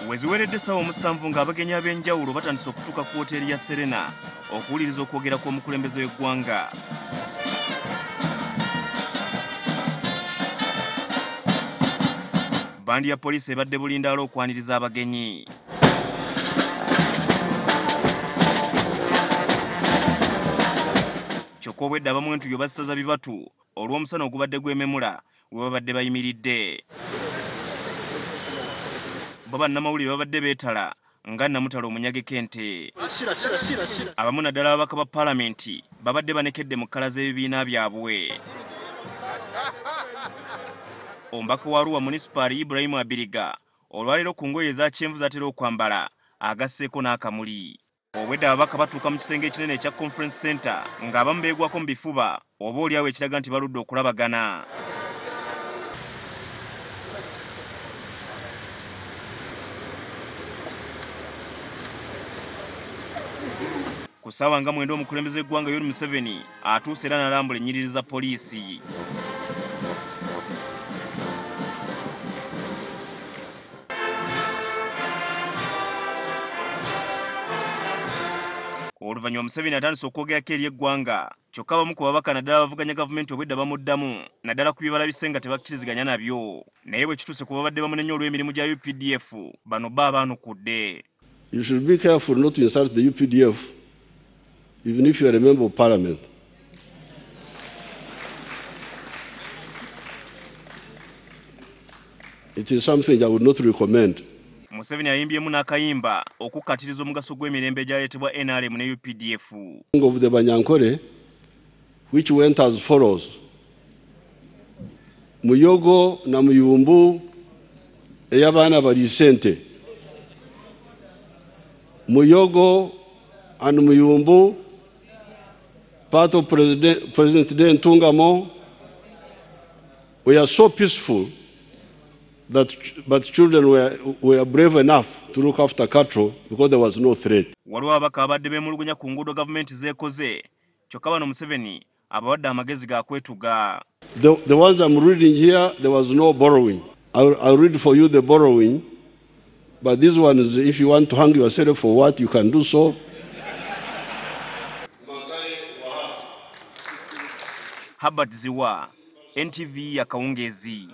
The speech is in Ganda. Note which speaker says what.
Speaker 1: Weziweredde essaawa 7 ng'abagenyi ab'enjawulo batandise okutuuka ku woteeri ya Serena okuwuliriza okwogera kw'omukulembeze w'eggwanga. Bandi ya poliisi ebadde bulindaala okwaniriza abagenyi. Kyokka obwedda abamu entuyo bazisaza bibatu olw'omusana ogubadde gwememula we babadde bayimiridde. Bo bannamawulire babadde beetala nga Namutala omunyageko ente. Abamu naddala ababaka ba paalamenti babadde banekedde mu kkala z'ebibiina byabwe. Omubaka wa Arua Munisipaali Ibrahim Abiriga olwaleero ku ngoye eza kyenvu z'atera okwambala agasseeko n'akamuli. Obwedda ababaka batuuka mu kisenge ekinene ekya Conference Center ng'abamu beegwako mu bifuba oba oliawo ekiraga nti baludde okulabagana. Ku ssaawa nga 9 omukulembeze w'eggwanga Yoweri Museveni atuuse era n'alambula ennyiriri za poliisi. Oluvannyuma Museveni atandise okwogerako eri eggwanga, kyokka abamu ku babaka naddala abavuganya gavumenti obwedda bamuddamu naddala ku bye balabise nga tebakkiriziganya nabyo. Naye bwe kituuse ku babadde bamunenya olw'emirimu gya UPDF, bano bo abaanukudde.
Speaker 2: You should be careful not to insult the UPDF, even if you are a member of parliament. It is something I would not recommend.
Speaker 1: Museveni ayimbyemu n'akayimba okukkatiriza omugaso gw'emirembe egyaleetebwa NRM ne UPDF.
Speaker 2: Of the Banyankore, which went as follows. Muyogo na Muyumbu ey'abaana bali sente. Muyogo and Muyumbu, part of President Ntungamo, we are so peaceful that but children were brave enough to look after cattle because there was no threat.
Speaker 1: Waliwo ababaka abadde beemulugunya ku nguudo gavumenti zeekoze, kyokka bano Museveni abawadde amagezi ga kwetuga.
Speaker 2: The ones I'm reading here, there was no borrowing. I'll read for you the borrowing, but this one is, if you want to hang yourself for what, you can do so.
Speaker 1: Herbert Ziwa, NTV ya Kaungezi.